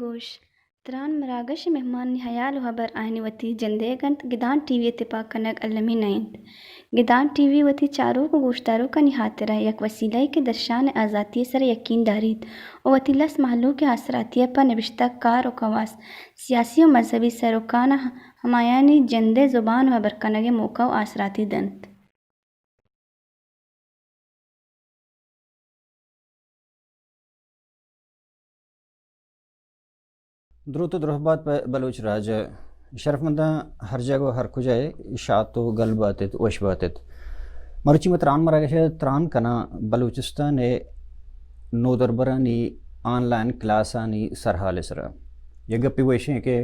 گوش، تران مراگش ءِ مہمانانی ہیال ءُ ہبر آیانی وتی جندئیگ اَنت، گدان ٹی وی ءِ تپاک کنگ المی نہ اِنت۔ گدان ٹی وی وتی چاروک ءُ گوشداروکانی ہاترا یک وسیلہ یے کہ درشان ءِ آزاتی ءِ سرا یکین داریت ءُ وتی لس مہلوک ءِ آسراتی ءَ پہ نبشتہ کار ءُ کواس، سیاسی ءُ مذہبی سروکاں ہمایانی جند ءِ زبان ءُ ہبر کنگ ءِ موقع ءُ آسراتی دنت۔ دروت ءُ درہبات پہ بلوچ راج ءَ۔ شرفمنداں، ہر جاگہ ءُ ہر کجا ئے، شات ءُ گل بات ات، وش بات ات۔ مرچی ما تران مراگش ءَ تران کناں بلوچستان ءِ نودربرانی آن لائن کلاسانی سرحال ءِ سرا۔ یک گپے گوشیں کہ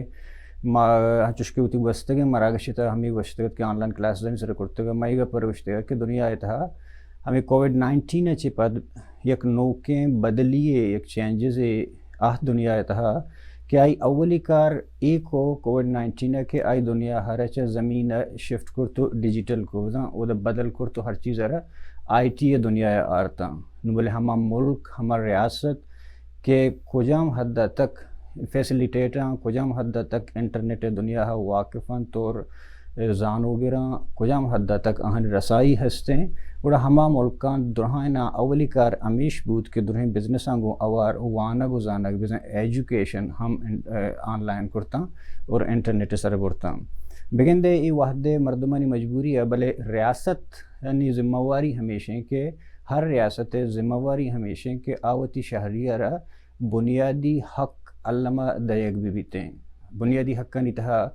ما انچوش کہ وتی گوستگیں مراگش ءِ تہا ہمے گوشتگ ات کہ آن لائن کلاسزانی سرا کرتگ ءُ ما اے گپ ءَ گوشتگ ات کہ دنیا ءِ تہا ہمے کووڈ نائنٹین ءَ چہ پد یک نوکیں بدلی یے، یک چینجز یے آہت دنیا ءِ تہا کہ آئی اولی کار اے کو کووڈ نائنٹین ءَ کہ آئی دنیا ءَ را چہ زمین ءَ شفٹ کرت ءُ ڈیجیٹل کو، بزاں اودا بدل کرت ءُ ہر چیز ءَ را آئی ٹی ءِ دنیا ءَ آرتاں۔ نوں بلے ہما ملک، ہما ریاست کہ کجام حد ءَ تک فیسلیٹیٹ آں، کجام حد ءَ تک انٹرنیٹ ءِ دنیا ءَ واقف انت اور زانوگر آں، کجام حد ءَ تک آہانی رسائی ہستیں، گڑا ہما ملکاں درہائیناں اولی کار ہمیش بوت کہ درہیں بزنساں گوں اوار وانگ ءُ زانگ، بزاں ایجوکیشن ہم ان-، آن لائن کرتاں اور انٹرنیٹ ءِ سر برتاں۔ بگندے اے وہد ءِ مردمانی مجبوری ءَ، بلے ریاست انی ذمہ واری ہمیش ایں کہ ہر ریاست ءِ ذمہ واری ہمیش ایں کہ آ وتی شہری ءَ را بنیادی حق الما دئیگ بہ بیتیں۔ بنیادی حقانی تہا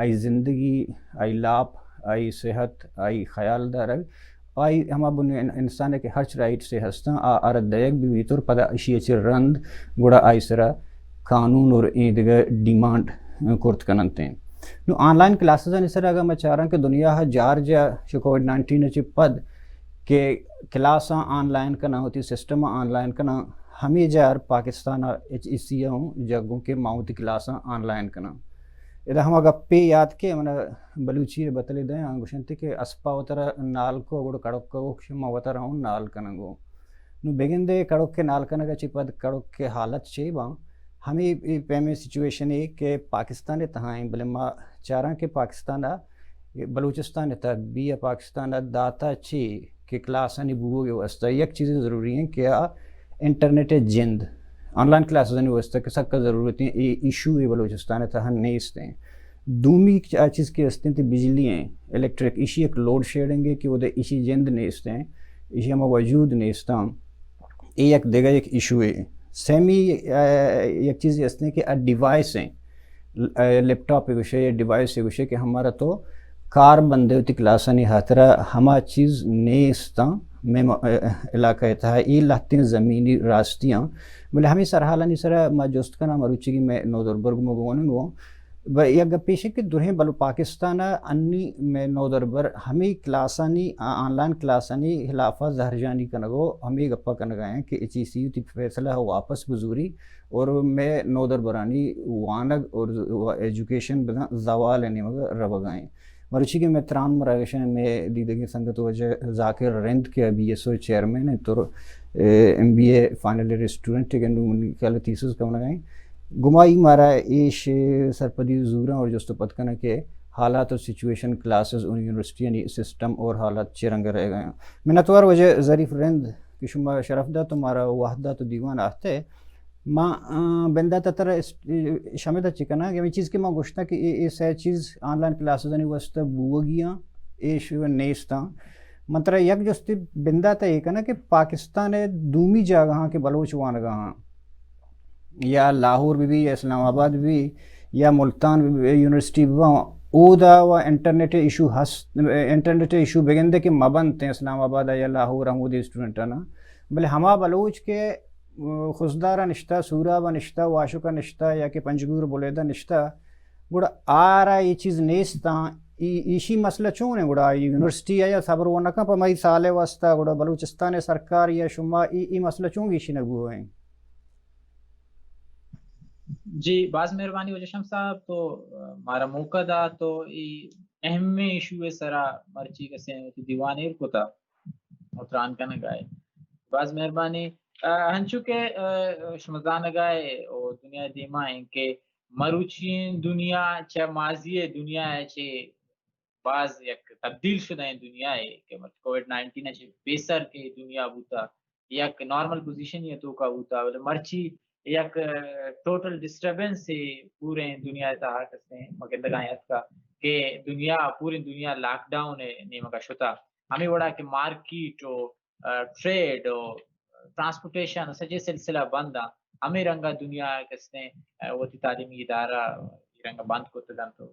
آئی زندگی، آئی لاپ، آئی صحت، آئی خیال دارگ، آئی ہما بنی-، انسان ءِ کہ ہرچ رائٹس ہستاں، آ آرا دئیگ بہ بیت اور پدا اشی ءَ چہ رند گڑا آئی سرا قانون اور ایں دگہ ڈیمانڈ کرت کننتیں۔ نوں آن لائن کلاسزانی سرا اگاں ما چاراں کہ دنیا ءَ جار جا چہ کووڈ نائنٹین ءَ چہ پد کہ کلاساں آن لائن کناں، وتی سسٹم آن لائن کناں، ہمے جار پاکستان ءَ ایچ ای سی ءَ ہوں جگوں کہ ما وتی کلاساں آن لائن کناں۔ ادا ہما گپے یات کہ من بلوچی ءَ بتلے دیاں، گوشنت کہ اسپا وترا نال کو گڑ کڑک کو، شما وترا ہوں نال کنگو۔ نوں بگندے کڑک ءِ نال کنگ ءَ چہ پد کڑک ءِ حالت چے باں؟ ہمے اے پیمیں سچویشنے کہ پاکستان ءِ تہا ایں، بلے ما چاراں کہ پاکستان ءَ، بلوچستان ءِ تہا بی یا پاکستان ءَ داتا چے کہ کلاسانی بوگ ءِ واستہ یک چیزے ضروری ایں کہ آ انٹرنیٹ ءِ جند، آن لائن کلاسزانی واستہ کہ سکا ضرورت ایں، اے ایشو اے بلوچستان ءِ تہا نیست ایں۔ دومی چ-، آ چیز کہ است انت بجلی ایں، الیکٹرک، ایشی یک لوڈ شیڈنگے کہ اودے ایشی جند نیست ایں، ایشی ہما وجود نیستاں۔ اے یک دگہ یک ایشوے۔ سیمی، آ، یک چیزے است ایں کہ آ ڈیوائس ایں، ل-، آ، لیپ ٹاپ گوشے یا ڈیوائس گوشے کہ ہمارا تو کار بندے وتی کلاسانی ہاترا ہما چیز نیستاں۔ مئے م-، آ، علاقہ ءِ تہا اے لہتیں زمینی راستیاں۔ بلے ہمے سرحالانی سرا ما جست کناں، مروچیگی مئے نودربر گوں ما بوانگ ءَ اوں۔ و یک گپے ایش کہ درہیں بلو پاکستان ءَ انی مئے نودربر ہمے کلاسانی، آ، آن لائن کلاسانی خلاف ءَ زہرجانی کنگ ءُ ہمے گپ ءَ کنگ ءَ ایں کہ ایچ ای سی وتی فیصلہ ءَ واپس بزوری اور مئے نودربرانی وانگ اور ز-، و ایجوکیشن بزاں زوال ءِ نیمگ ءَ روگ ءَ ایں۔ مروچی کہ مئے تران مراگش ءَ مئے دیدگیں سنگت واجہ ذاکر رند کہ بی ایس او چیئرمین انت اور، اے، M B A final year student کہ نوں منی خیال ءَ تھیسس کنگ ءَ ایں۔ گمائی مارا ایش سرپدی زوراں اور جست ءُ پد کناں کہ حالات اور سچویشن کلاسز اور یونیورسٹیانی سسٹم اور حالات چے رنگ ءَ رہ گئے ہیں۔ منتوار واجہ ظریف رند کہ شما شرف دات ءُ مارا وہد دات ءُ دیوان آہتے۔ ما، آ، بندات ءَ ترا اس-، شمد ءَ چی کناں کہ ہمے چیز کہ ما گوشتاں کہ اے، اے سئے چیز آن لائن کلاسزانی واستہ بوگی آں، اے شو نیستاں۔ من ترا یک جستے بندات ءَ اے کناں کہ پاکستان ءِ دومی جاگہاں کہ بلوچ وانگا آں، یا لاہور بہ بی، یا اسلام آباد بہ بی، یا ملتان بہ بی، یونیورسٹی بہ باں، اودا و انٹرنیٹ ایشو ہست، انٹرنیٹ ایشو بگندے کہ مبنت اسلام آباد یا لاہور ہمودے اسٹوڈنٹانا، بلے ہما بلوچ کہ خضدارا نشتہ، سورابا نشتہ، واشکا نشتہ یا کہ پنجگور بلیدہ نشتہ، گڑا آرا اے چیز نیستاں۔ ای-، ایشی مسئلہ چون ہے؟ گڑا یونیورسٹی آیا صبر و نکن پہ مئی سال واسطہ، گڑا بلوچستان سرکار یا شما ای، ای مسئلہ چون گیشی نگو ہیں؟ جی، باز مہربانی وجہ شمس صاحب، تو، آ، مارا موقع دا، تو ای اہمیں ایشو سرا مرچی کسیں وتی دیوان ایر کتا و تران کنگائے۔ باز مہربانی۔ آ، ہنچو کہ، آ، شما زانگائے و دنیا دیما ہیں کہ مروچی دنیا چہ ماضی دنیا چہ باز یک تبدیل شدہ دنیا ہے کہ مطلب کووڈ نائنٹین چہ پیسر کہ دنیا بوتا، یک نارمل پوزیشن ءِ توکا بوتا، بلے مرچی یک، آ، ٹوٹل ڈسٹربنس ہے پورے دنیا تہا کسیں مگندگاں اتکا کہ دنیا، پوری دنیا لاک ڈاؤن ءِ نیمگا شتا۔ ہمیں وڑا کہ مارکیٹ و، آ، ٹریڈ و ٹرانسپورٹیشن و سجے سلسلہ بند آں۔ ہمیں رنگا دنیا کسیں، آ، وتی تعلیمی ادارہ رنگا بند کتگ انت و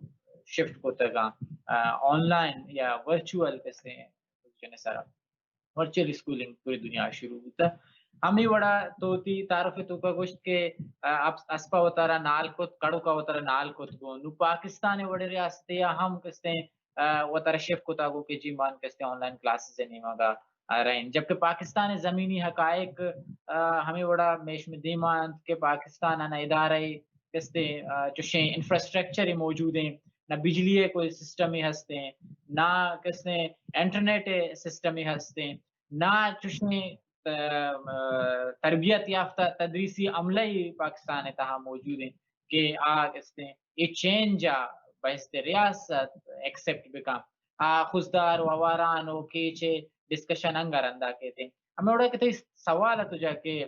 شفٹ کتگ آں، آ، آن لائن یا ورچوئل کسیں پوزیشن سرا۔ ورچوئل اسکولنگ پوری دنیا ءَ شروع بوتہ۔ ہمے وڑا تو وتی تعارف ءِ توکا گوشت کہ، آ، اپ-، اسپا وتارا نال کت، کڑوکا وتارا نال کت گوں۔ نوں پاکستان ءِ وڑیں ریاستے ءَ ہم کستیں، آ، وتارا شفٹ کتا گوں کہ جی من کستیں آن لائن کلاسز ءِ نیمگا، آ، رہیں۔ جبکہ پاکستان ءِ زمینی حقائق، آ، ہمے وڑا میش میں دیما انت کہ پاکستان ءَ نہ ادارہ کستیں، آ، چوشیں انفراسٹرکچر موجود ہیں، نہ بجلی ءِ کوئی سسٹم ہستیں، نہ کستیں انٹرنیٹ ءِ سسٹم ہستیں، نہ چوشیں، آ، آ، تربیت یافتہ تدریسی عملہ ہی پاکستان ءِ تہا موجود ہیں کہ آ کستیں اے چینج ءَ بحیثیت ریاست ایکسپٹ بکن۔ آ خضدار و آواران و کیچ ءِ ڈسکشن انگا رندا کیت۔ ہمے وڑا کہ تئی سوال ءَ تو جا کہ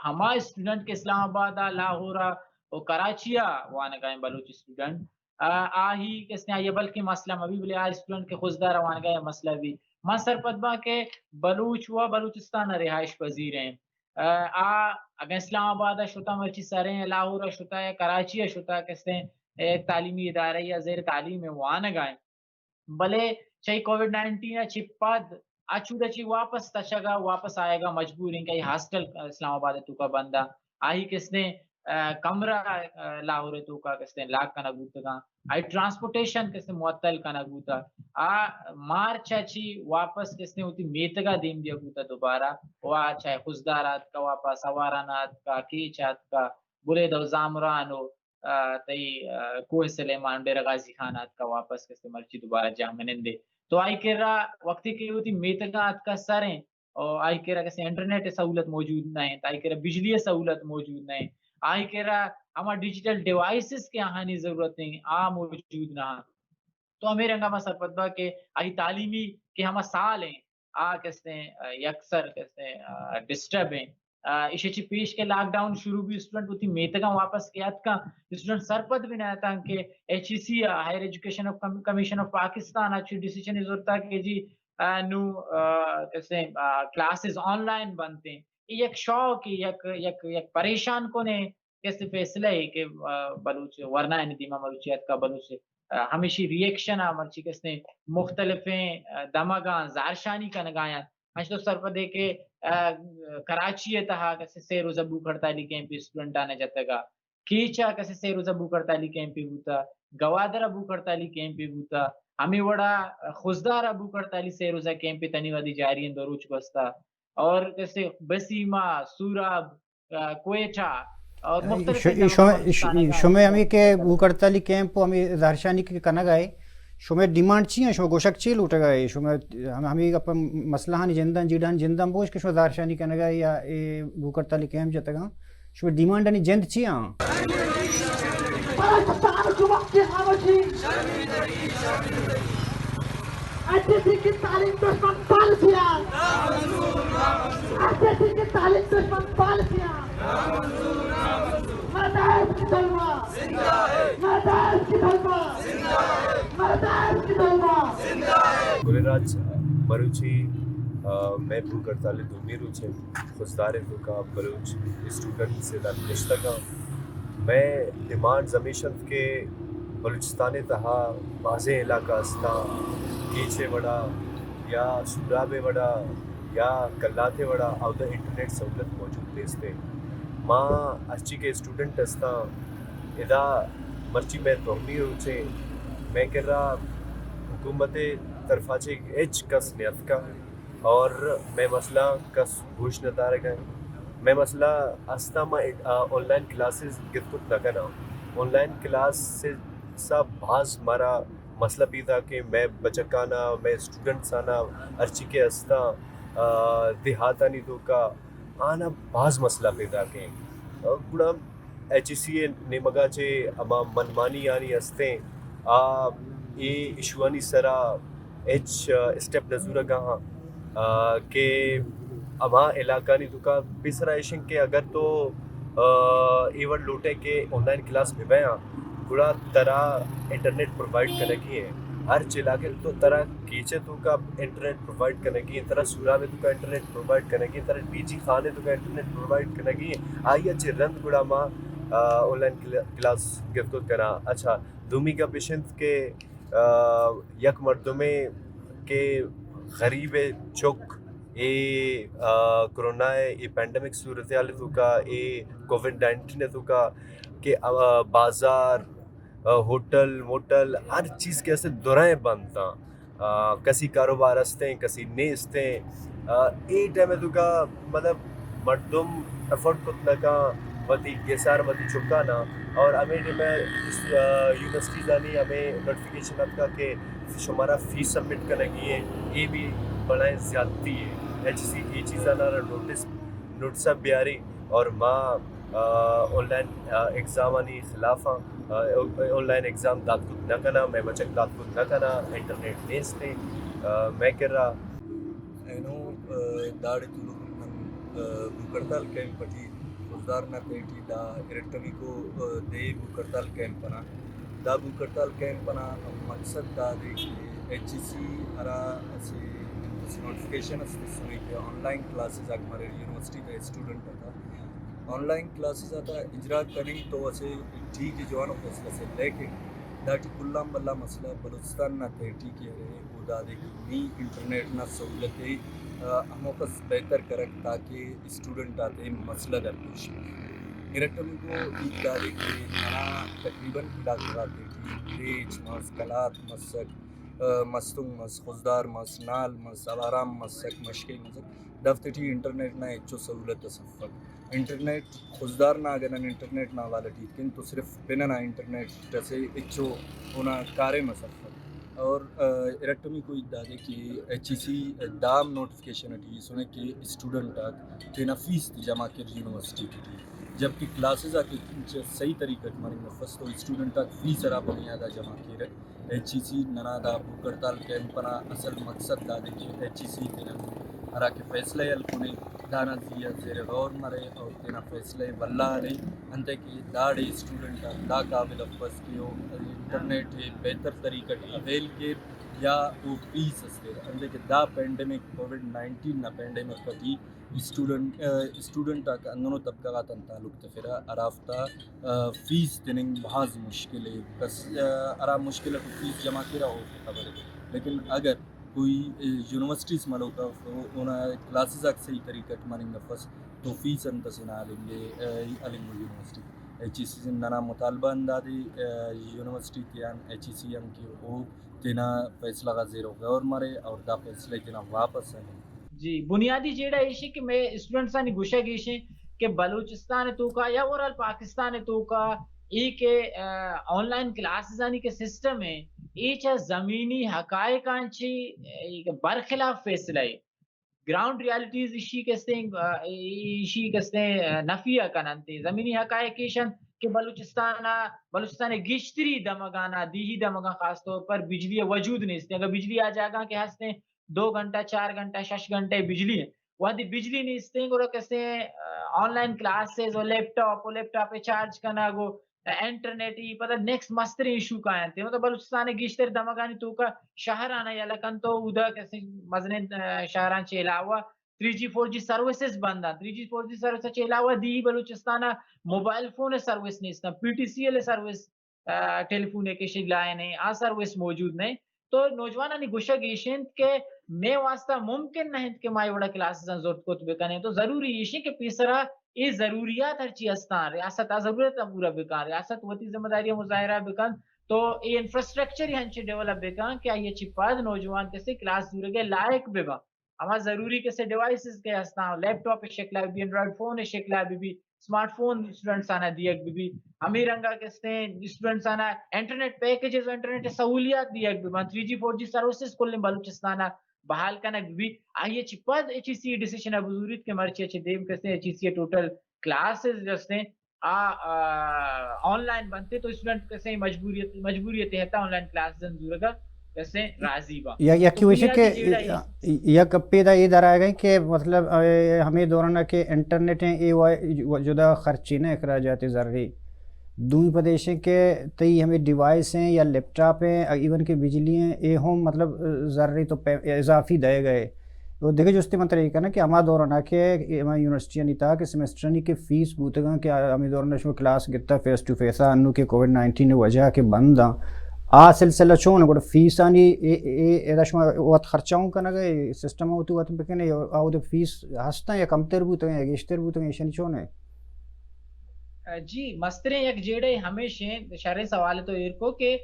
ہما اسٹوڈنٹ کہ اسلام آباد ءَ، لاہور ءَ و کراچی ءَ وانگا ایں بلوچ اسٹوڈنٹ، آ، آہی کسیں آئی ءَ بلکیں مسئلہ مہ بی، بلے آ اسٹوڈنٹ کہ خضدار ءَ وانگا ایں مسئلہ بی۔ من سرپد باں کہ بلوچ و بلوچستان ءَ رہائش پذیر ایں۔ آ، آ اگاں اسلام آباد ءَ شتا مرچی سریں، لاہور ءَ شتا یا کراچی ءَ شتا کسیں، اے، تعلیمی ادارہ یا زیر تعلیم ءَ وانگا ایں۔ بلے چہ کووڈ نائنٹین ءَ چہ پد آ چودا چہ واپس تچگ ءَ واپس آیگ ءَ مجبور انت کہ آئی ہاسٹل اسلام آباد ءِ توکا بند ءَ، آئی کستیں، آ، کمرہ، آ، لاہور ءِ توکا کستیں لاک کنگ بوتگ انت، آئی ٹرانسپورٹیشن کستیں معطل کنگ بوتگ۔ آ مارچ ءَ چہ واپس کستیں وتی میتگ ءَ دیم دیگ بوتگ دوبارہ، و آ چہ خضدار ءَ اتکا، واپس آواران ءَ اتکا، کیچ ءَ اتکا، بلیدہ و زامران و آ، تئی، آ، کوہ سلیمان، ڈیرہ غازی خان ءَ اتکا واپس کسے مرچی دوبارہ جہمنندے۔ تو آئی کرا وقتی کہ وتی میتگاں اتکا سریں، او آئی کرا کسے انٹرنیٹ ءِ سہولت موجود نہ انت، آئی کرا بجلی ءِ سہولت موجود نہ انت، آئی کرا ہما ڈیجیٹل ڈیوائسز کہ آہانی ضرورت ہیں، آ موجود نہ انت۔ تو ہمے رنگا ما سرپد با کہ آئی تعلیمی کہ ہما سال ہیں، آ کستیں، آ، یکسر کستیں، آ، ڈسٹرب ایں۔ آ، ایشی چی پیش کہ لاک ڈاؤن شروع بی، اسٹوڈنٹ وتی میتگاں واپس کہ اتکاں، اسٹوڈنٹ سرپد بھی نہ اتاں کہ ایچ ای سی، آ، higher education of com-, commission of Pakistan ءَ چی ڈیسیژن زرتا کہ جی، آ، نو، آ، کستیں، آ، کلاسز آن لائن بنتیں۔ اے یک شوق، یک، یک، یک پریشان کنے کسے فیصلہ ہے کہ، آ، بلوچ ورنائیں دیما مروچی اتکا بلوچ، آ، ہمیشی ری ایکشن آ مرچی کسے مختلفیں، آ، دمگاں زہرشانی کنگا انت۔ انچو سرپدے کہ، آ، کراچی ءِ تہا کسے سے روزہ بھوک ہڑتالی کیمپ اسٹوڈنٹاں جتگا، کیچ ءَ کسے سے روزہ بھوک ہڑتالی کیمپے بوتا، گوادر ءَ بھوک ہڑتالی کیمپے بوتا، ہمے وڑا خضدار ءَ بھوک ہڑتالی سے روزہ کیمپے تنی وہدی جاری انت، دو روچ گوستا، اور کسے بسیما، سوراب، آ، کوئٹہ اور مختلف شمے ہمیں کہ بھوک ہڑتالی کیمپ و ہمیں زہرشانی کہ کنگا ہے، شمے ڈیمانڈ چی ہیں؟ شمے گوشگ چی لوٹگا ہے؟ شمے ہم-، ہمیں گپ مسئلہ ہانی جنداں جیڑان جنداں بوش کہ شمے زہرشانی کنگا ہے یا اے بھوک ہڑتالی کیمپ جتگاں؟ شمے ڈیمانڈانی جند چی ہیں؟ پاکستان حکومت کے خاموشی، ایچ ای سی کی تعلیم دشمن پالیسیاں، ایچ ای سی کی تعلیم دشمن پالیسیاں۔ مرداس کی طلبہ، مرداس کی طلبہ، مرداس کی طلبہ۔ گل راج بلوچی، آ، مئے بھوک ہڑتال ءِ دومی روچ ءَ خضدار ءِ توکا بلوچ اسٹوڈنٹ سے در نشتگاں۔ مئے ڈیمانڈز ہمیش انت کہ بلوچستان ءِ تہا بازیں علاقہ استاں، کیچ ءِ وڑا یا سوراب ءِ وڑا یا کلات ءِ وڑا اودا انٹرنیٹ سہولت موجود نیست اِنت۔ ما ہرچی کہ اسٹوڈنٹ استاں، ادا مرچی مئے دومی روچ ایں، مئے کرا حکومت ءِ طرفا چہ ہچ کس نیاتکا اور مئے مسئلہ کس گوش نہ دارگا۔ مئے مسئلہ استاں، ما آن لائن کلاسز گپت کت نہ کناں۔ آن لائن کلاسز ءَ باز مارا مسئلہ پیداک ایں، مئے بچکانا، مئے اسٹوڈنٹسانا، ہرچی کہ استاں، آ، دیہاتانی توکا آنا باز مسئلہ پیداک ایں۔ گڑا ایچ ای سی ءِ نیمگا چہ ہما منمانی آنی استیں، آ اے ایشوانی سرا ہچ، آ، اسٹیپ نہ زورگا آں، آ، کہ ہما علاقانی توکا پیسرا ایشن کہ اگر تو، آ، اے وڑ لوٹے کہ آن لائن کلاس بہ بیاں، گڑا ترا انٹرنیٹ پرووائیڈ کنگی ایں۔ ہر علاقے تو ترا کیچ ءِ توکا انٹرنیٹ پرووائیڈ کنگی ایں، ترا سوراب ءِ توکا انٹرنیٹ پرووائیڈ کنگی ایں، ترا ڈی جی خان ءِ توکا انٹرنیٹ پرووائیڈ کنگی ایں۔ آئی ءَ چہ رند گڑا ما، آ، آن لائن کلا-، کلاس گپت کت کناں۔ اچھا، دومی گپ اش انت کہ، آ، یک مردمے کہ غریب ءِ چک اے، آ، کرونا ءِ اے پینڈیمک صورتحال ءِ توکا، اے کووڈ نائنٹین ءِ توکا کہ، آ، بازار، آ، ہوٹل موٹل ہر چیز کہ است درائیں بند آں۔ آ، کسی کاروبار استیں، کسی نیستیں۔ آ، اے ٹائم ءِ توکا مطلب مردم افورڈ کت نہ کن وتی گسار وتی چکانا۔ اور ہمے ٹائم ءَ اس-، آ، یونیورسٹیزانی ہمے نوٹیفکیشن اتکا کہ شمارا فیس سبمٹ کنگی ایں، اے بھی بلائیں زیادتی ایں۔ ایچ سی اے چیزانا را نوٹس، نوٹس ءَ بیاری اور ما، آ، آن لائن، آ، ایگزامانی خلاف آں۔ آ، آن لائن ایگزام دات کت نہ کناں، مئے بچک دات کت نہ کناں، انٹرنیٹ نیست ایں، آ، مئے کرا۔ اینو، آ، داڑے تو من، آ، بھوک ہڑتال کیمپ ٹی خضدار نا تہٹی دا ارٹمیکو، آ، دے بھوک ہڑتال کیمپ انا۔ دا بھوک ہڑتال کیمپ انا مقصد دادے کہ ایچ ای سی ہرا اسہ انت اسہ نوٹیفکیشن اس تسنے کہ آن لائن کلاسز آک مریر یونیورسٹی تا اسٹوڈنٹ آتا آن لائن کلاسز آتا اجرا کننگ تو اسہ ٹھیک ء جوانو فیصلہ سے، لیکن داٹی کل آن بھلا مسئلہ بلوچستان نا تہٹی کہ ارے او دادے کہ نی انٹرنیٹ نا سہولت ء، آ، ہموکس بہتر کرک تاکہ اسٹوڈنٹ آتے مسئلہ درپیش مف۔ ارٹمیکو ہیت دادے کہ ننا تقریباً علاقہ غاتے ٹی کیچ مس، کلات مسک، آ، مستونگ مس، خضدار مس، نال مس، آرام مسک، مشکے مسک، دافتے ٹی انٹرنیٹ نا ہچو سہولت اس افک۔ انٹرنیٹ خضدار نا اگہ نن انٹرنیٹ نا حوالہ ٹی ہیت کن تو صرف پن ئنا انٹرنیٹ اسے ہچو اونا کاریم اس افک۔ اور، آ، ارٹمیکو ہیت دادے کہ ایچ ای سی دا ہم نوٹیفکیشن ٹی ہیسنے کہ اسٹوڈنٹ آک تینا فیس تے جمع کیر یونیورسٹی ٹی، جبکہ کلاسز آک صحیح طریقہ ٹی مننگ مفس تو اسٹوڈنٹ آک فیس ہرا بنیاد آ جمع کیرہ۔ ایچ ای سی ننا دا بھوک ہڑتال کیمپ ئنا اصل مقصد دادے کہ ایچ ای سی تینا ہرا کہ فیصلہ ء ہلکنے دانا زی آ زیر غور مرے اور تینا فیصلہ ء بھلا ہلے، انتئے کہ داڑے اسٹوڈنٹ آک دا قابل افس کہ او انٹرنیٹ ء بہتر طریقہ ٹی اویل کیر یا او فیس اس کیر، انتئے کہ دا پینڈیمک، کووڈ نائنٹین نا پینڈیمک ٹی اسٹوڈنٹ، آ، اسٹوڈنٹ آک ہندنو طبقہ غاتان تعلق تفرہ ہرافتا، آ، فیس تننگ بھاز مشکل ء۔ کس، آ، ہرا مشکل اٹ فیس جمع کیرہ اوفتے خبر ء۔ لیکن اگر کوئی، آ، یونیورسٹیز ملوک اف، او-، اونا کلاسز آک صحیح طریقہ اٹ مننگ افس تو فیس انت اسے نا ہلنگے، آ، ہلنگو یونیورسٹی۔ ایچ ای سی ننا مطالبہ ہندادے، آ، یونیورسٹی تیان ایچ ای سی آن کہ او تینا فیصلہ غا زیر و غور مرے اور دا فیصلہ ء تینا واپس ہلے۔ جی، بنیادی جیڑہ ایشی کہ مئے اسٹوڈنٹس آنی گوشگ ایشیں کہ بلوچستان توکا یا اوورآل پاکستان توکا ای کہ، آ، آن لائن کلاسز آنی کہ سسٹم ہے، ای چا زمینی حقائق آن چی، ای کہ برخلاف فیصلہ ہے۔ گراؤنڈ ریالٹیز ایشی کستیں، آ، ایشی کستیں، آ، نفی ء کننت۔ زمینی حقائق ایش انت کہ بلوچستان ء، بلوچستان ء گیشتری دمگانا، دیہی دمگاں خاص طور پر بجلی ء وجود نیست۔ اگر بجلی آ جاگاں کہ ہستیں، دو گھنٹہ، چار گھنٹہ، شش گھنٹہ بجلی ہے۔ وہدے بجلی نیستیں، گڑا کسے، آ، آن لائن کلاسز و لیپ ٹاپ و لیپ ٹاپ ء چارج کنگ و انٹرنیٹ ای پدا نیکسٹ مستریں ایشو کاینت۔ مطلب بلوچستان ء گیشتر دمگانی توکا شہر آنا یلہ کنت تو اودا کسے مزنیں، آ، شہران چہ علاوہ three G four G services بند آن۔ Three G four G service چہ علاوہ دیہی بلوچستان ء موبائل فون سروس نیستن، P T C L service telephone ایک ایشی لائن ہے، آ سروس موجود نہیں۔ تو نوجوانانی گوشگ ایش انت کہ مئے واسطہ ممکن نہ انت کہ ما اے وڑا کلاسز زرت کت بکنیں۔ تو ضروری ایش انت کہ پیسرا اے ضروریات ہرچی ہستاں، ریاست آ ضرورت پورا بکن، ریاست وتی ذمہ داری مظاہرہ بکن، تو اے انفراسٹرکچر ہنچے ڈیولپ بکن کہ آئی چی پد نوجوان کسے کلاس زورگے لائق ببا۔ ہما ضروری کسے ڈیوائسز کہ ہستاں، لیپ ٹاپ شکلا بی، اینڈرائڈ فون شکلا بی، اسمارٹ فون اسٹوڈنٹس آنا دیگ بہ بی، ہمے رنگا کستے اسٹوڈنٹس آنا انٹرنیٹ پیکجز و انٹرنیٹ سہولیات دیگ بہ بنت، three G four G services کل بلوچستان بحال کنگ بہ بی۔ آئی چی پد ایچ ای سی ڈیسیشن بزوریت کہ مرچی چی دیم کستے ایچ ای سی ٹوٹل کلاسز جستے آ آن لائن بنتے، تو اسٹوڈنٹ کسے مجبوریت مجبوریت ہتا آن لائن کلاسز زورگا کسے راضی با۔ یا یکی وشے کہ یک پیدا اے در آئے گئے کہ مطلب ہمیں دوران کہ انٹرنیٹ ہیں، اے جدا خرچی نہ، اخراجات زرگی۔ دومی پدیشیں کہ تئی ہمیں ڈیوائس ہیں یا لیپ ٹاپ ہیں، ایون کہ بجلی ہیں، اے ہم مطلب زرگی تو اضافی دے گئے۔ وہ دیکھے جستے من ترے کنا کہ ہما دوران کہ ہما یونیورسٹی نہیں تھا کہ سیمسٹر نہیں کہ فیس بوتگاں کہ ہمیں دوران شما کلاس گتا فیس ٹو فیس، انو کہ کووڈ نائنٹین وجہ کہ بند آ سلسلہ چون گوڑا فیس آنی ادا شما وت خرچہ ہوں کنگ ء سسٹم ء وتی وت بکنے، آ وتی فیس ہستاں یا کمتر بوتگ یا گیشتر بوتگ، ایشانی چون ہے؟ جی، مستریں یک جیڑہ ہمیش ہیں، شریں سوال تو ایر کو کہ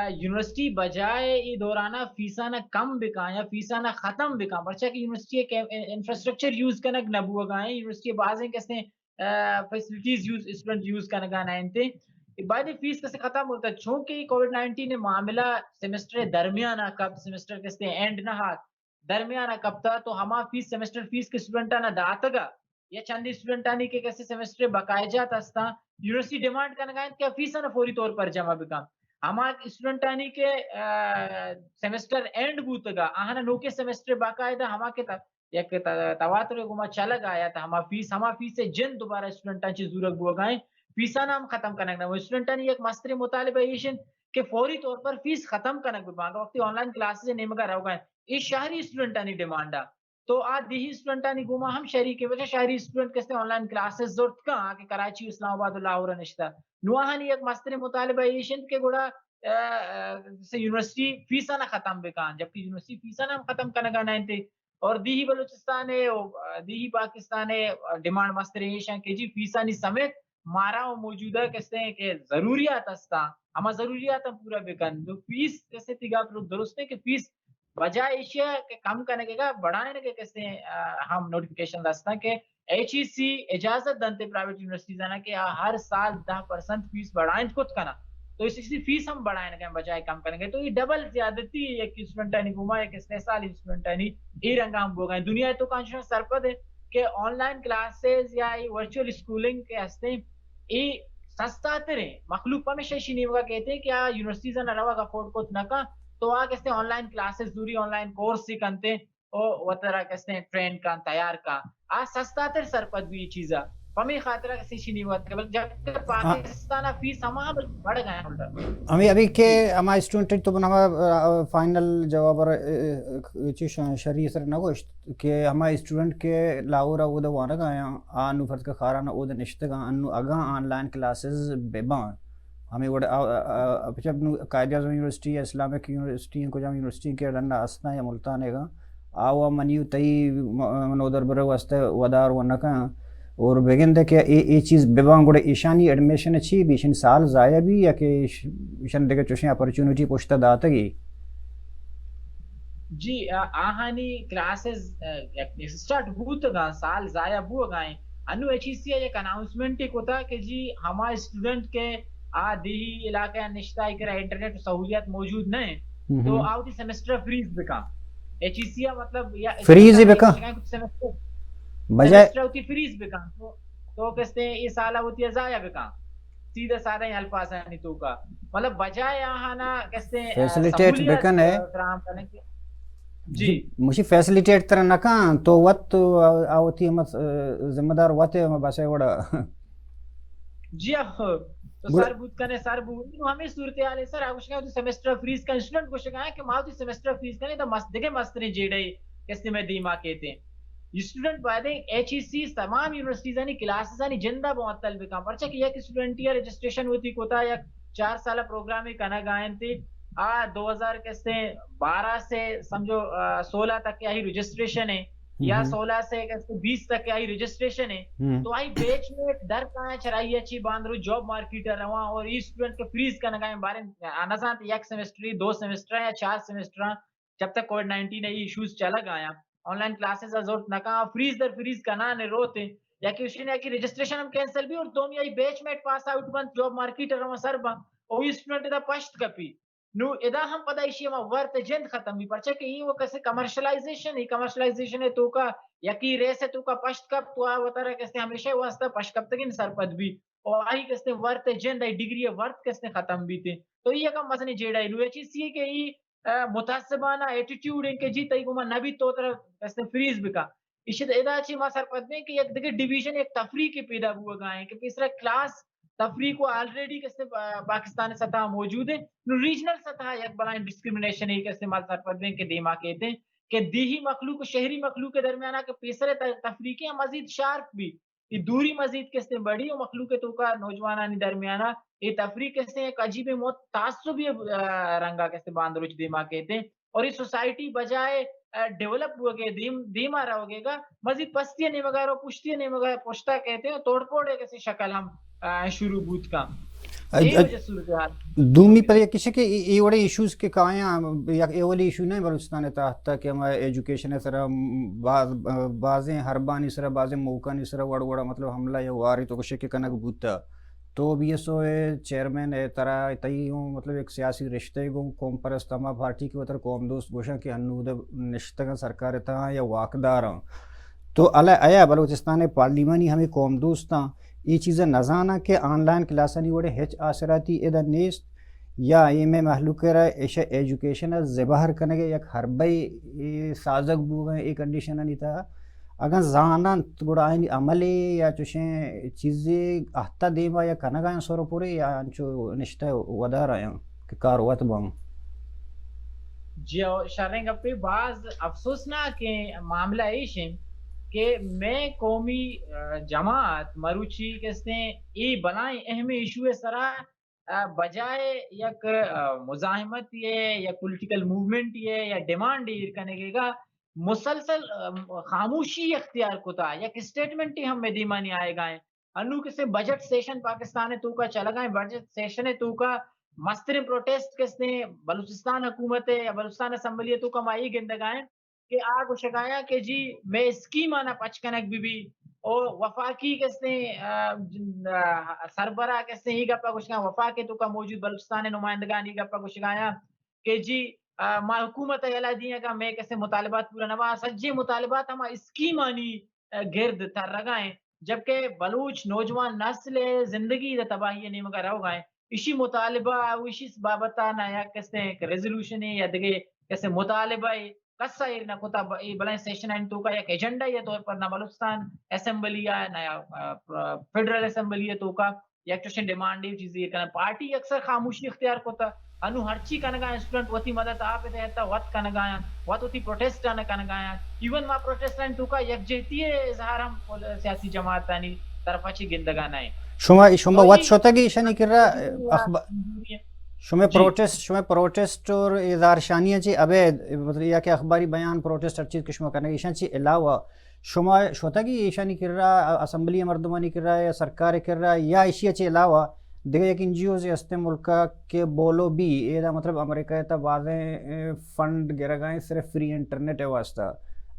یونیورسٹی بجائے ای دورانا فیسانا کم بکاں یا فیسانا ختم بکاں، پرچا کہ یونیورسٹی انفراسٹرکچر یوز کنگ نہ بوگا ہیں، یونیورسٹی بازیں کسے فیسلٹیز یوز اسٹوڈنٹ یوز کنگا نہ انت۔ بعد فیس کسے ختم ہوتا، چونکہ کووڈ نائنٹین معاملہ سیمسٹر درمیان آ کب سیمسٹر کسے اینڈ نہ ہات، درمیان آ کپتا، تو ہما فیس سیمسٹر فیس کے اسٹوڈنٹانا داتگا یا چندی اسٹوڈنٹانی کے کسے سیمسٹر بقایا جات ہستاں، یونیورسٹی ڈیمانڈ کنگا انت کہ فیس آنا فوری طور پر جمع بکن۔ ہما اسٹوڈنٹانی کے سیمسٹر اینڈ بوتگا، آہانا نوکے سیمسٹر باقاعدہ ہما کے یک تواتر گوما چلگ آیا تا ہما فیس، ہما فیس جند دوبارہ اسٹوڈنٹاں چہ زورگ بوگا ہیں، فیساں ہم ختم کنگ نہ۔ اسٹوڈنٹانی یک مستریں مطالبہ ایش انت کہ فوری طور پر فیس ختم کنگ بہ بانگا، وقتی آن لائن کلاسز نیمگا روگا ہیں، اے شہری اسٹوڈنٹانی ڈیمانڈا۔ تو آ دیہی اسٹوڈنٹانی گوما ہم شریک ہے، وجہ شہری اسٹوڈنٹ کسے آن لائن کلاسز زرت کن کہ کراچی، اسلام آباد و لاہور نشتہ۔ نواہانی یک مستریں مطالبہ ایش انت کہ گڑا یونیورسٹی فیساں ختم بکن، جبکہ یونیورسٹی فیساں ہم ختم کنگا نہ انت۔ اور دیہی بلوچستان ہے، دیہی پاکستان ہے، ڈیمانڈ مستریں ایشاں کہ جی فیسانی سمیت مارا و موجودہ کسے کہ ضروریات ہستاں، ہما ضروریات ہم پورا بکن۔ تو فیس کسے تیگا درست ہے کہ فیس بجائے ایشیا کہ کم کنگا بڑھائنگے کسے ہم نوٹیفکیشن ہستاں کہ ایچ ای سی اجازت دنت پرائیویٹ یونیورسٹیز آنا کہ آ ہر سال دہ پرسنٹ فیس بڑھائینت کت کنا۔ تو اس کی فیس ہم بڑھائینگے بجائے کم کنگے۔ تو یہ ڈبل زیادتی ہے یک اسٹوڈنٹانی گوما، یک استحصال اسٹوڈنٹانی اے رنگا ہم بوگا ہیں۔ دنیا تو کانچنا سرپد ہے کہ آن لائن کلاسز یا ورچوئل اسکولنگ کے ہستے اے سستا تریں۔ مخلوق ہمیشہ اشی نیمگا کہتے ہیں کہ آ یونیورسٹیز آنا روگ افورڈ کت نہ کن، تو آ کسے آن لائن کلاسز زوری، آن لائن کورس کنتے، او وترا کسے ٹرین کن، تیار کن۔ آ سستا تر سرپد بی چیزا۔ پمی خاطرہ کسے اشی نیمگا کہ بلکہ جب پاکستان فیس ہما بڑھ گئے ہیں الٹا۔ ہمیں ابھی کہ ہما اسٹوڈنٹ تو بنا ہما فائنل جواب چیز شری سر نہ گوشت کہ ہما اسٹوڈنٹ کے لاہور اود وانگ آیا، آ نو فرض کہ خاران اود نشتگاں، انو اگاں آن لائن کلاسز بباں، ہمیں وڑ پچھا نو قائد اعظم یونیورسٹی یا اسلامک یونیورسٹی ہیں، کجام یونیورسٹی کے ڈنڈا ہستاں یا ملتان گا، آوا منی و تئی منودر برے واسطے ودار و نکاں۔ اور بگندے کہ اے، اے چیز بباں گڑا ایشانی ایڈمیشن چی بی؟ ایشانی سال ضائع بی یا کہ ایش-، ایشان دگہ چوشیں اپرچونٹی پشتا داتگی؟ جی، آ-، آہانی کلاسز، آ، یک اسٹارٹ بوتگاں، سال ضائع بوگا ہیں۔ انو ایچ ای سی یک اناؤنسمنٹ کتا کہ جی ہما اسٹوڈنٹ کے آ دیہی علاقہ نشتہ ای کرا انٹرنیٹ سہولیات موجود نہ ہیں، تو آ وتی سیمسٹر فریز بکا۔ ایچ ای سی مطلب یا فریز ہی بکا۔ سیمسٹر، بجائے سیمسٹر وتی فریز بکا۔ تو، تو کستے اے سال وتی ضائع بکا۔ سیدھا سادہ الفاظانی توکا۔ مطلب بجائے آہانا کستے، آ، فیسلیٹیٹ سہولیات، بکن ہے۔ آ، فراہم کرنے کے۔ جی۔ جی، مشی فیسلیٹیٹ ترا نہ کن، تو وت تو آ-، آ وتی ہمت، آ، ذمہ دار وت ہے، ہمیں بس ہے وڑا۔ جی، آ، تو گڑا سر بوت کنے، سر بو-، نو ہمیں صورتحال ہے سر، آ گوشگا تو سیمسٹر فریز کن، اسٹوڈنٹ گوشگا ہے کہ ما تو سیمسٹر فریز کنے، تو مس-، دگہ مستریں جیڑے کستے میں دیما کہتے ہیں۔ اسٹوڈنٹ باید ایچ ای سی تمام یونیورسٹیزانی کلاسزانی جندہ معطل بکن، پرچہ کہ یک اسٹوڈنٹی رجسٹریشن ہوتی کوتا یک چار سال پروگرام کنگ آئیں تھی، آ دو ہزار کستے بارہ سے سمجھو، آ، سولہ تک آئی رجسٹریشن ہے، یا ہم۔ سولہ سے کستے بیس تک آئی رجسٹریشن ہے، ہم۔ تو آئی بیچ میں در کہاں چرائی اچھی باندرو جاب مارکیٹ رواں اور ای اسٹوڈنٹ کے فریز کنگ آئیں بارے، آ، نہ زانت یک سیمسٹر، دو سیمسٹر یا چار سیمسٹر، جب تک کووڈ نائنٹین ای ایشوز چلگ آیا، آن لائن کلاسز ء زرت نہ کن، فریز در فریز کنان ء روت، یا کہ اشی نے کہ رجسٹریشن ہم کینسل بی اور دومی آئی بیچ میٹ پاس آؤٹ بنت، جاب مارکیٹ ء رواں سر بن، او اسٹوڈنٹ ادا پشت کپی۔ نو ادا ہم پدا ایشی ہما ورت جند ختم بی، پرچہ کہ ای وہ کسے کمرشلائزیشن، ای کمرشلائزیشن ء توکا یکی ریس ء توکا پشت کپ تو آ وتارا کسے ہمیشہ واسطہ پشت کپتگین سرپد بی۔ او آئی کسے ورت جند، آئی ڈگری ء ورت کسے ختم بیتے۔ تو ای یکم مزنی جیڑہ ای۔ نو یہ چیز سی کہ ای آ، متعصبانہ ایٹیٹیوڈ ہیں کہ جی تئی گوما نہ بیت تو ترا کستے فریز بکا۔ اشی ادا چی ما سرپد بیں کہ یک دگہ ڈویژن، یک تفریق پیدا بوگا ہیں کہ پیسرا کلاس تفریق و آلریڈی کستے پا-، پاکستان سطح موجود ہے۔ نو ریجنل سطح یک بلائیں ڈسکریمنیشن ہے کستے ما سرپد بیں کہ دیما کہتے ہیں کہ دیہی مخلوق و شہری مخلوق کے درمیان کہ پیسرے ت-، تفریقیں مزید شارپ بھی۔ اے دوری مزید کستے بڑی و مخلوق توکا نوجوانانی درمیانا اے تفریق کستے یک عجیب موت تعصبی، آ، رنگا کستے باندروچ دیما کہتے اور اے سوسائٹی بجائے، آ، ڈیولپ ہوگے دیم، دیما رہوگے گا مزید پستی نیمگا رو پشتی نیمگا پشتا کہتے ہیں توڑ پھوڑے کسے شکل ہم، آ، شروع بوت کا۔ اے وجہ صورتحال۔ دومی پر یک کشے کہ اے، اے وڑے ایشوز کہ کایاں یک اولی ایشو نہیں بلوچستان تحت کہ ہم ایجوکیشن سرا باز، بازیں حربانی سرا، بازیں موکانی سرا وڑ وڑا مطلب حملہ یا واری تو کشے کہ کنگ بوتا۔ تو بی ایس او اے چیئرمین اے ترا تئی ہوں مطلب ایک سیاسی رشتے گوں قوم پرست ہما پارٹی کہ وتر قوم دوست گوشاں کہ ہنود نشتگاں سرکار تہا یا واکداراں۔ تو الا ایا بلوچستان پارلیمانی ہمیں قوم دوستاں اے چیز نزاناں کہ آن لائن کلاسانی وڑے ہچ آسراتی ادا نیست یا اے میں مہلوک را ایشا ایجوکیشن زبہر کنگے یک حربے اے سازگ بوگا اے کنڈیشنانی تہا۔ اگاں زاننت گڑا آئینی عملے یا چوشیں چیزے اہتا دیما یا کنگا ہیں سر پورے یا انچو نشتہ ودار آیاں کہ کار وت باں۔ جی او، شریں گپے، باز افسوسناکیں معاملہ ایش ہیں کہ میں قومی، آ، جماعت مروچی کستے اے بلائیں اہم ایشو سرا آ، بجائے یک، آ، مزاحمت یے یا پولیٹیکل موومنٹ یے یا ڈیمانڈ ایر کنگے گا مسلسل، آ، خاموشی اختیار کتا، یک اسٹیٹمنٹ ہم میں دیمانی آئے گا ہیں۔ انو کسے بجٹ سیشن پاکستان توکا چلگا ہیں، بجٹ سیشن توکا مستریں پروٹیسٹ کسے بلوچستان حکومت ہے یا بلوچستان اسمبلی توکا ما یہ گندگا ہیں کہ آ گوشگایا کہ جی مئے اسکیم آنا پچ کنگ بہ بی، او وفاقی کسیں، آ، جن-، آ، سربراہ کسیں ای گپا گوشگا، وفاق توکا موجود بلوچستان نمائندگان ای گپا گوشگایا کہ جی، آ، ما حکومت یلا دیاں کہ مئے کسیں مطالبات پورا نہ با، سجے مطالبات ہما اسکیمانی، آ، گرد ترگا ہیں، جبکہ بلوچ نوجوان نسل زندگی دا تباہی نیمگا روگا ہیں۔ اشی مطالبہ و اشی بابت نہ یک کسیں ریزولوشن یا دگہ کسیں مطالبہ کسا ایر نہ کتا، ب-، اے بلائیں سیشن آنی توکا یک ایجنڈا یا طور پر نہ بلوچستان اسمبلی آ، نہ، آ، فیڈرل اسمبلی توکا یک چوشیں ڈیمانڈ اے چیزے ایر کنن۔ پارٹی اکثر خاموشی اختیار کتا۔ انو ہرچی کنگا اسٹوڈنٹ وتی مدد آپ دے تا وت کنگا، وت وتی پروٹیسٹ آنا کنگا۔ ایون ما پروٹیسٹ آنی توکا یک جہتی اظہار ہم سیاسی جماعتانی طرفا چی گندگا نہ۔ شما، شما تو وت ای شتگی ایشانی کرا اخبار، شمئے جی۔ پروٹیسٹ، شمئے پروٹیسٹ اور اظہار شانی چی ابے، مطلب، یا کہ اخباری بیان، پروٹیسٹ ہر چیز کہ شما کنگی، ایشان چی علاوہ شما شتگی ایشانی کرا، اسمبلی مردمانی کرا یا سرکار کرا یا ایشی چی علاوہ دگہ یک این جی اوز ہستیں ملکا کہ بولو بی، ایدا مطلب امریکہ تا بازیں، اے، فنڈ گرگائیں صرف فری انٹرنیٹ واسطہ۔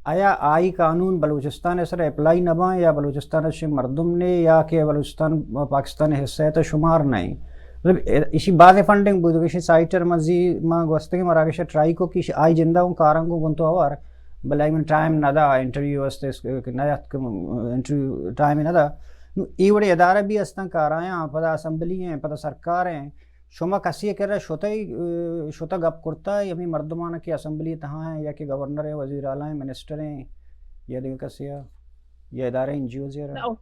آیا آئی قانون بلوچستان سر اپلائی نہ باں یا بلوچستان چہ مردم نے یا کہ بلوچستان پاکستان حصہ ہے تو شمار نہیں؟ مطلب، اے، ایشی بازیں فنڈنگ بود، ایشی سائٹر مزی ما گوستگیں مراگش ٹرائی کو کہ ایشی آئی جندہ اوں کارنگو گنتو ہوار، بلے من ٹائم نہ دا انٹرویو است، اس کہ نہ یات کہ انٹرویو ٹائم نہ دا۔ نو، اے وڑے ادارہ بھی استن کارایاں، پدا اسمبلی ہیں، پدا سرکار ہیں۔ شما کسی کرا شتئی، اے، شتا گپ کرتا، ہمیں مردمان کہ اسمبلی تہا ہیں یا کہ گورنر ہیں، وزیر اعلیٰ ہیں، منسٹر ہیں یا دگہ کسی ہے یا ادارہ این جی اوز ہے؟ نہ،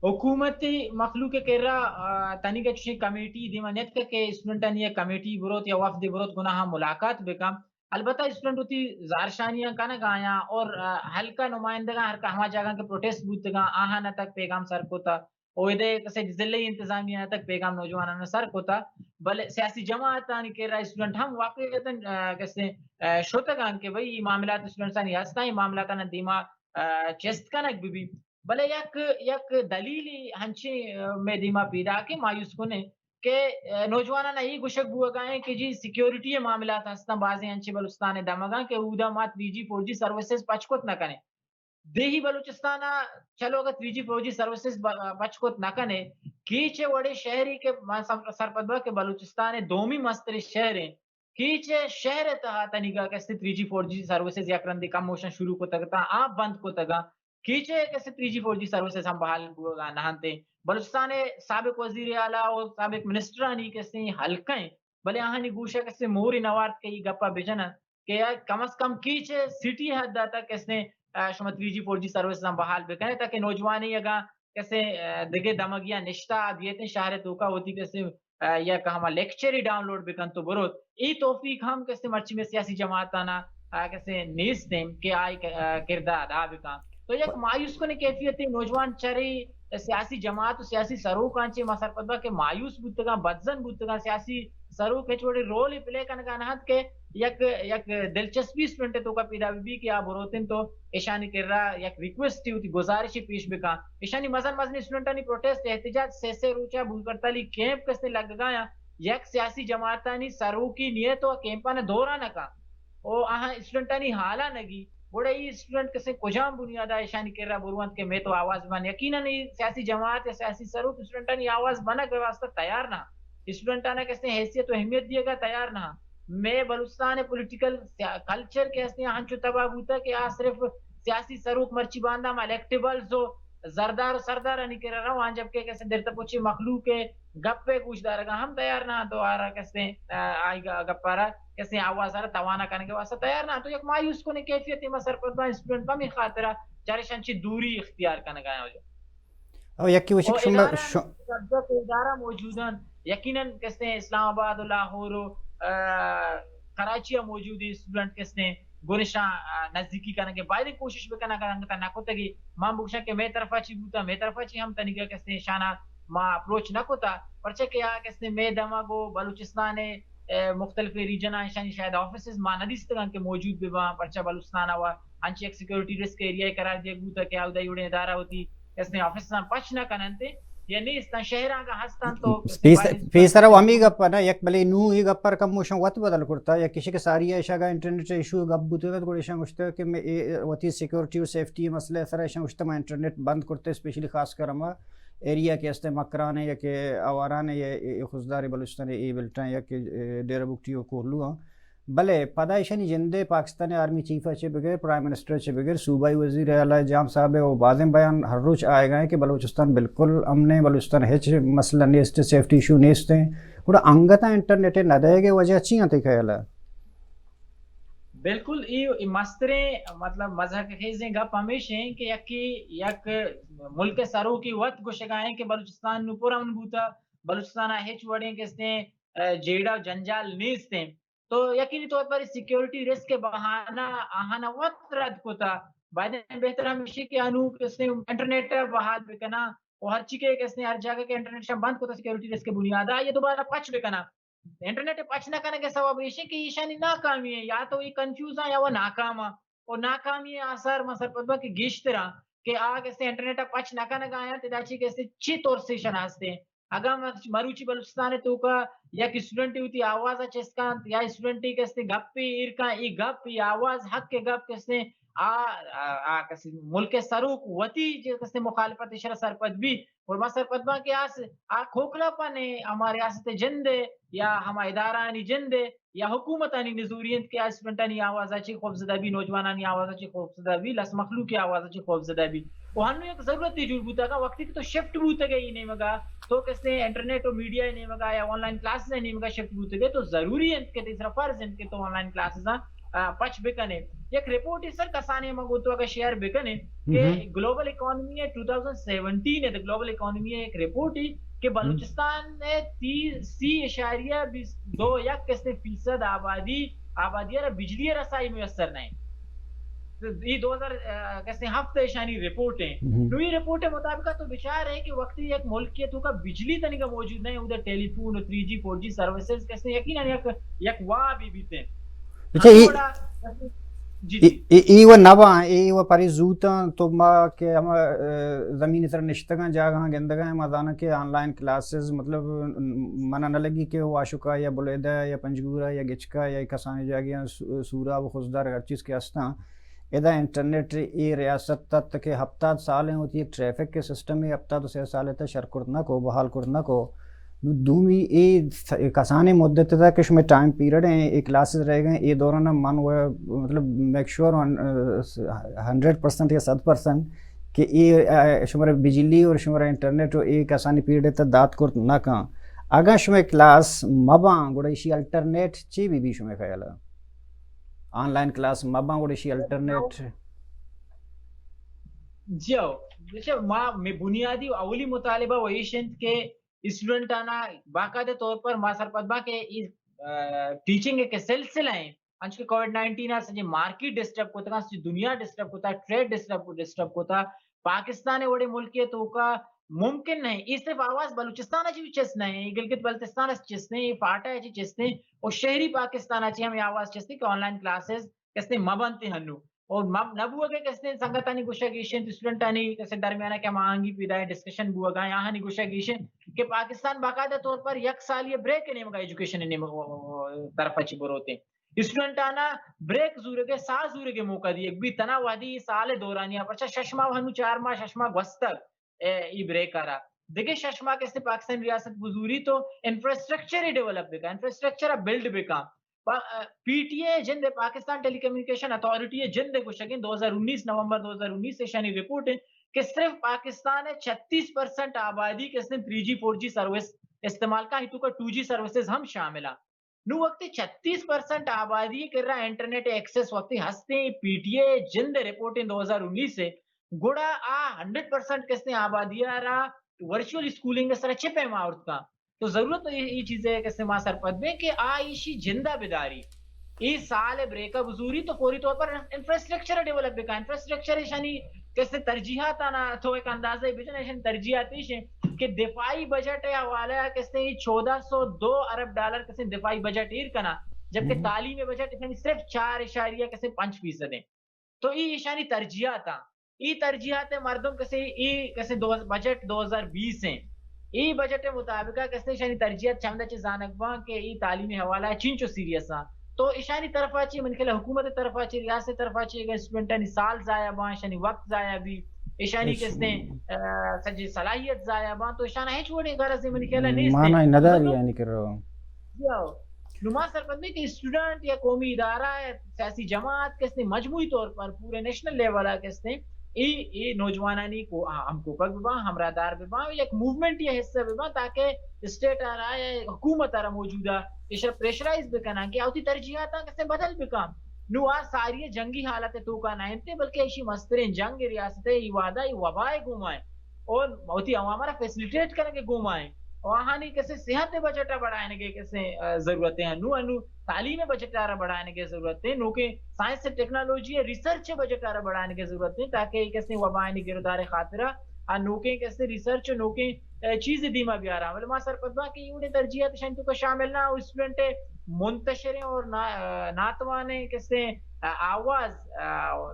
حکومت مخلوق کرا، آ، تنیگا چشیں کمیٹی دیما نیتک کہ اسٹوڈنٹانی یک کمیٹی بروت یا وفد بروت گناہ ملاقات بکن۔ البتہ اسٹوڈنٹ وتی زہرشانیاں کنگ آیاں اور، آ، حلقہ نمائندگاں ہر کہ ہما جاگاں کہ پروٹیسٹ بوتگاں، آہاں نہ تک پیغام سر کتا۔ او ادے کسے ضلعی انتظامیہ تک پیغام نوجوانان سر کوتا، بلے سیاسی جماعتانی کرا اسٹوڈنٹ ہم واقعتاً، آ، کسے، آ، شتگان کہ بھئی، ای معاملات اسٹوڈنٹسانی ہستاں، ای معاملاتانا دیما، آ، چست کنگ بہ بی۔ بلے یک، یک دلیلی ہنچیں، آ، مئے دیما پیدا کہ مایوس کنے کہ، آ، نوجوانان ای گوشگ بوگا ہیں کہ جی سیکیورٹی معاملات ہستاں، بازیں ہنچیں بلوچستان دمگاں کہ اودا ما three G four G services pitch کت نہ کنے۔ دیہی بلوچستان ء چلو اگر three G four G services ب-، پچ کت نہ کنے، کیچ ء وڑے شہری کہ ما سم-، سرپد با کہ بلوچستان ء دومی مستریں شہر ہیں، کیچ ء شہر ء تہا تنیگا کسے three G four G services یک رندے کم موشن شروع کتگ تا آ بند کتگا، کیچ ء کسے three G four G services ہم بحال بوگا نہ انت۔ بلوچستان ء سابق وزیر اعلیٰ و سابق منسٹرانی کسے حلقہ ہیں، بلے آہانی گوشہ کسے موری نوارت کہ ای گپا بجنن۔ کہ کم از کم کیچ سٹی حد تک کسے، آ، شما three G four G services ہم بحال بکنے تاکہ نوجوانی اگاں کسے، آ، دگہ دمگیا نشتہ آ بیتیں شہر توکا وتی کسے، آ، یک ہما لیکچری ڈاؤنلوڈ بکن تو بروت۔ ای توفیق ہم کسے مرچی میں سیاسی جماعتانا، آ، کسے نیستیں کہ آئی ک-، آ، کردار ادا بکن۔ تو یک مایوس کنے کیفیت نوجوان چرے سیاسی جماعت و سیاسی سروکاں چے ما سرپد با کہ مایوس بوتگاں، بدزن بوتگاں، سیاسی سروک ہچ وڑے رولے پلے کنگا نہ انت کہ یک، یک دلچسپی اسٹوڈنٹ توکا پیدا بی کہ آ بروتن تو ایشانی کرا یک ریکویسٹ وتی گزارشی پیش بکن۔ ایشانی مزن مزن اسٹوڈنٹانی پروٹیسٹ، احتجاج، سے سے روچا بھوک ہڑتالی کیمپ کسے لگگا یا یک سیاسی جماعتانی سروکی نیت و کیمپانا دورا نہ کن۔ او آہاں اسٹوڈنٹانی حالا نگی، گڑا ای اسٹوڈنٹ کسے کجام بنیادا ایشانی کرا برونت کہ میں تو آواز بن؟ یقیناً ای سیاسی جماعت یا سیاسی سروک اسٹوڈنٹانی آواز بنگ واسطہ تیار نہ۔ اسٹوڈنٹانا کسے حیثیت و اہمیت دیگا تیار نہ۔ میں بلوچستان پولیٹیکل سیا-، کلچر کہ ہستے ہنچو تباہ بوتا کہ آ صرف سیاسی سروک مرچی باندا ما الیکٹیبلز و زردار و سردارانی کرا روان، جبکہ کسے درتپوچی مخلوق گپ ء گوش دارگا ہم تیار نہ انت و آرا کسے، آ، آئی گا-، گپ آرا کسے آواز آرا توانا کنگ ء واسطہ تیار نہ انت۔ تو یک مایوس کنیں کیفیت ما سرپد باں اسٹوڈنٹ پمی خاطرا چارش انچی دوری اختیار کنگا ہیں۔ او یکی وشک او شما ادارہ شو- سبجیکٹ ادارہ موجود ہیں، یقیناً کسے اسلام آباد و لاہور و، آ، کراچی ء موجود ہیں اسٹوڈنٹ کسے گونشاں، آ، نزدیکی کنگ ء باید کوشش بکناں، اگر انگتا نہ کتگی، من بگوشاں کہ مئے طرفا چی بوتا، مئے طرفا چی ہم تنیگا کسے شانا ما اپروچ نہ کتا، پرچہ کہ آ کسے مئے دمگ و بلوچستان ء، اے، مختلف ریجن آں، ایشانی شاید آفیسز ما نہ دیستگاں کہ موجود بہ باں، پرچہ بلوچستان ء و انچیں یک سیکورٹی رسک ایریا قرار دیگ بوتا کہ اودا ایوڑیں ادارہ وتی کسے آفیسز آں پچ نہ کننت یا نیستاں، شہراں کا ہستاں تو کسے پیس-، باریں پیسر و ہمی گپ نا، یک بلے نوں ای گپ پر کم موشاں وت بدل کرتا، یا کسی کہ ساری ایشا گا انٹرنیٹ ایشو گپ بوتے گا، تو گڑا ایشاں گوشتا کہ میں اے وتی سیکورٹی و سیفٹی مسئلہ سر ایشاں گوشتا ما انٹرنیٹ بند کرتے، اسپیشلی خاص کر ہما ایریا کہ استے مکران ہے یا کہ آواران ہے یا اے، اے خضدار بلوچستان ہے، اے بلٹن یا کہ، اے، ڈیرہ بگٹی و کوہلو ہاں۔ بلے پدا ایشانی جندے پاکستان آرمی چیف ء چہ بگر، پرائم منسٹر ء چہ بگر، صوبائی وزیر اعلی جام صاحب ء و بازیں بیان ہر روچ آئیگا ہیں کہ بلوچستان بالکل امن ہے، بلوچستان ہچ مسئلہ نیست، سیفٹی ایشو نیست ہیں۔ گڑا انگتا انٹرنیٹ ء نہ دئیگ ء وجہ چی انت تئی خیال ء؟ بالکل، ای، ای مستریں، مطلب، مضحک خیزیں گپ ہمیش ہیں کہ یکی، یک ملک سروکی وت گوشگا ہیں کہ بلوچستان نو پر امن بوتا، بلوچستان ء ہچ وڑیں کسے، اے، جیڑہ و جنجال نیست ہیں۔ تو یقینی طور پر سیکیورٹی رسک ء بہانہ آہانا وت رد کتا۔ بایدیں بہتر ہمیشی کہ انو کسے انٹرنیٹ ء بحال بکنا و ہرچی کہ کسے ہر جاگہ کہ انٹرنیٹ شان بند کتا سیکیورٹی رسک ء بنیادا آئی ء دوبارہ پچ بکنا۔ انٹرنیٹ ء پچ نہ کنگ ء سبب ایشی کہ ایشانی ناکامی ہے، یا تو یہ کنفیوز ہیں یا وہ ناکام ہیں۔ و ناکامی ء آثار ما سرپد با کہ گیشتر ہیں کہ آ کسے انٹرنیٹ ء پچ نہ کنگ آیاں، تدا چی کسے چی طور سے شناستے ہیں۔ اگاں مر-، مروچی بلوچستان ء توکا یک اسٹوڈنٹے وتی آواز ء چست کنت یا اسٹوڈنٹے کسے گپے ایر کن، ای گپ، ای آواز، حق ء گپ کسے آ، آ، آ کسے ملک ء سروک وتی جے کسے مخالفت اشرا سرپد بی، اور ما سرپد باں کہ آ س-، آ کھوکھلا پنے ہما ریاست ء جند ء یا ہما ادارہانی جند ء یا حکومتانی نزوری انت کہ آ اسٹوڈنٹانی آواز ء چہ خوف زدہ بی، نوجوانانی آواز ء چہ خوف زدہ بی، لس مخلوق ء آواز ء چہ خوف زدہ بی۔ و ہنو یک ضرورت جوڑ بوتگ، وقتی کہ تو شفٹ بوتگ ای نیمگا، تو کسے انٹرنیٹ و میڈیا ای نیمگا یا آن لائن کلاسز ای نیمگا شفٹ بوتگ، تو ضروری انت کہ تئی سرا فرض انت کہ تو آن لائن کلاسز آ، آ، پچ بکنے۔ یک رپورٹ سر کسانے ما گو تو اگر شیئر بکنے کہ گلوبل اکانومی ہے ٹو تھاؤزنڈ سیونٹین ہے، تو گلوبل اکانومی ہے یک رپورٹ ہی کہ بلوچستان نے تی-، سی اشاریہ بیس دو یک کسے فیصد آبادی، آبادی را بجلی رسائی میسر نہیں۔ اے دو ہزار کسے ہفت ایشانی رپورٹ ہیں۔ نو اے رپورٹ مطابق تو بچار ہے کہ وقتی یک ملک کے تو کا بجلی تنگا موجود نہیں، ادھر ٹیلی phone, three G, four G services کسے یقیناً یک یک واب ہی بیتے ہیں۔ اچھا، اے جی، جی۔ اے و نباں، اے و پری زوتاں، تو ما کہ ہم زمین تر نشتگاں جاگہاں گندگاں، ما زاناں کہ آن لائن کلاسز، مطلب، منا نہ لگی کہ واشکا یا بلیدہ یا پنجگورا یا گچکا یا کسانی جاگہاں سوراب و خضدار ہر چیز کہ ہستاں، ادا انٹرنیٹ اے ریاست تت کہ ہپتاد سال ہیں ہوتی ایک ٹریفک کے سسٹم ہے، ہپتاد و سے سال تا شر کرت نہ کو، بحال کرت نہ کو۔ نو دومی اے کسانیں مدت تا کہ شمئے ٹائم پیریڈ ہیں، اے کلاسز رہ گئے، اے دوران من و مطلب میک شور ہنڈریڈ پرسنٹ یا صد پرسنٹ کہ اے شمارا بجلی اور شمارا انٹرنیٹ و اے کسانی پیریڈ تا دات کرت نہ کن۔ اگاں شمئے کلاس مباں گڑا ایشی الٹرنیٹ چی بی بی شمئے خیال ہے؟ آن لائن کلاس مباں گڑا ایشی الٹرنیٹ؟ جی ہو، دیکھیں، ما میں بنیادی و اولی مطالبہ و ایش انت کہ اسٹوڈنٹ آنا باقاعدہ طور پر ما سرپد با کہ ای ٹیچنگ کے سلسلہ ہیں، انچ کہ کووڈ نائنٹین آ سجے مارکیٹ ڈسٹرب کوتا، سجے دنیا ڈسٹرب کوتا، ٹریڈ ڈسٹرب ڈسٹرب کوتا، پاکستان وڑے ملک توکا ممکن نہیں۔ یہ صرف آواز بلوچستان چی بھی چست نہیں، گلگت بلتستان چست نہیں، فاٹا چی چست نہیں، اور شہری پاکستان چی ہمیں آواز چست نہیں کہ آن لائن کلاسز کسے مبنتے ہنو۔ اور مب نہ بوگے کسے سنگتانی گوشگ ایشن، اسٹوڈنٹانی کسے درمیانہ کہ ہم آہنگی پیدا ہے، ڈسکشن بوگا، آہانی گوشگ ایشن کہ پاکستان باقاعدہ طور پر یک سال یہ بریک نیمگا، ایجوکیشن نیمگا طرف چی بروتے۔ اسٹوڈنٹ آنا بریک زورگے، سال زورگے موقع دی، ایک بھی تنا وادی سال دورانیا، پرچا شش ماہ ہنو چار ماہ، شش ماہ گوستگ۔ اے، ای بریک آرا دگہ شش ماہ کسے پاکستان ریاست بزوری تو انفراسٹرکچر ڈیولپ بکا، انفراسٹرکچر بلڈ بکا۔ پی ٹی اے جند، پاکستان ٹیلی کمیونیکیشن اتھارٹی جند گوشگیں دو ہزار انیس، نومبر دو ہزار انیس شانی رپورٹ ہے کہ صرف پاکستان ہے چھتیس پرسنٹ آبادی کسے three G four G service استعمال کا، ہتو کا ٹو جی سروسز ہم شامل ہے۔ نو وقتی چھتیس پرسنٹ آبادی کرا انٹرنیٹ ایکسس وقتی ہستے، پی ٹی اے جند رپورٹ دو ہزار انیس ہے، گڑا آ ہنڈریڈ پرسنٹ کستے آبادی را ورچوئل اسکولنگ سر چہ پیما آورت کا؟ تو ضرورت تو یہ چیز ہے کستے ما سرپد بیں کہ آ ایشی جندہ بداری، اے سال بریک بزوری تو فوری طور پر انفراسٹرکچر ڈیولپ بکا۔ انفراسٹرکچر ایشانی کستے ترجیحات آنا تو ایک اندازہ بجن، ایشانی ترجیحات ایش ہیں کہ دفاعی بجٹ ہے حوالہ کستے چودہ سو دو ارب ڈالر کستے دفاعی بجٹ ایر کنا، جبکہ تعلیم بجٹ ایشانی صرف چار اشاریہ کستے پنچ فیصد ہیں۔ تو ای ایشانی ترجیحات ہیں۔ ای ترجیحات مردم کسے ای کسے دو بجٹ دو ہزار بیس ہیں۔ ای بجٹ مطابق کسے ایشانی ترجیحات چمدا چہ زانگ باں کہ ای تعلیمی حوالہ چینچو سیریس ہیں۔ تو ایشانی طرفا چی من خیال حکومت طرفا چی، ریاست طرفا چی، اگر اسٹوڈنٹانی سال ضائع باں، ایشانی وقت ضائع بی، ایشانی کسے سجی صلاحیت ضائع باں، تو ایشانا ہچ وڑیں غرض من خیال نیست۔ معنی نداری یعنی کر رہا ہوں۔ نما سرپد بیں کہ اسٹوڈنٹ یا قومی ادارہ یا سیاسی جماعت کستے مجموعی طور پر پورے نیشنل لیول آ کستے ای ای نوجوانانی کو ہم کوپگ بباں، ہمراہ دار بباں، یک موومنٹ یا حصہ بباں تاکہ اسٹیٹ آ رہا یا حکومت آ رہا موجودہ ایشر پریشرائز بکناں کہ اوتی ترجیحات آ کستے بدل بکاں۔ نو آ ساری جنگی حالت توکا نہ انتے، بلکہ ایشی مستریں جنگ ریاست ای وعدہ ای وبائے گومائیں اور وتی عوام را فیسلیٹیٹ کنگے گومائیں۔ و آہانی کسے صحت بجٹ بڑھائنگے کسے ضرورت ہے۔ انو انو تعلیم بجٹ آرا بڑھائنگے ضرورت ہے، نوکیں سائنس ٹیکنالوجی ریسرچ بجٹ آرا بڑھائنگے ضرورت ہے تاکہ کسے وبائنی گردار خاطرہ آ نوکیں کسے ریسرچ نوکیں چیز دیما بیارا۔ بلے ما سرپد باں کہ ایوڑے ترجیحات شان تو کا شامل نہ، اسٹوڈنٹ منتشریں اور ناتوانیں کسے آواز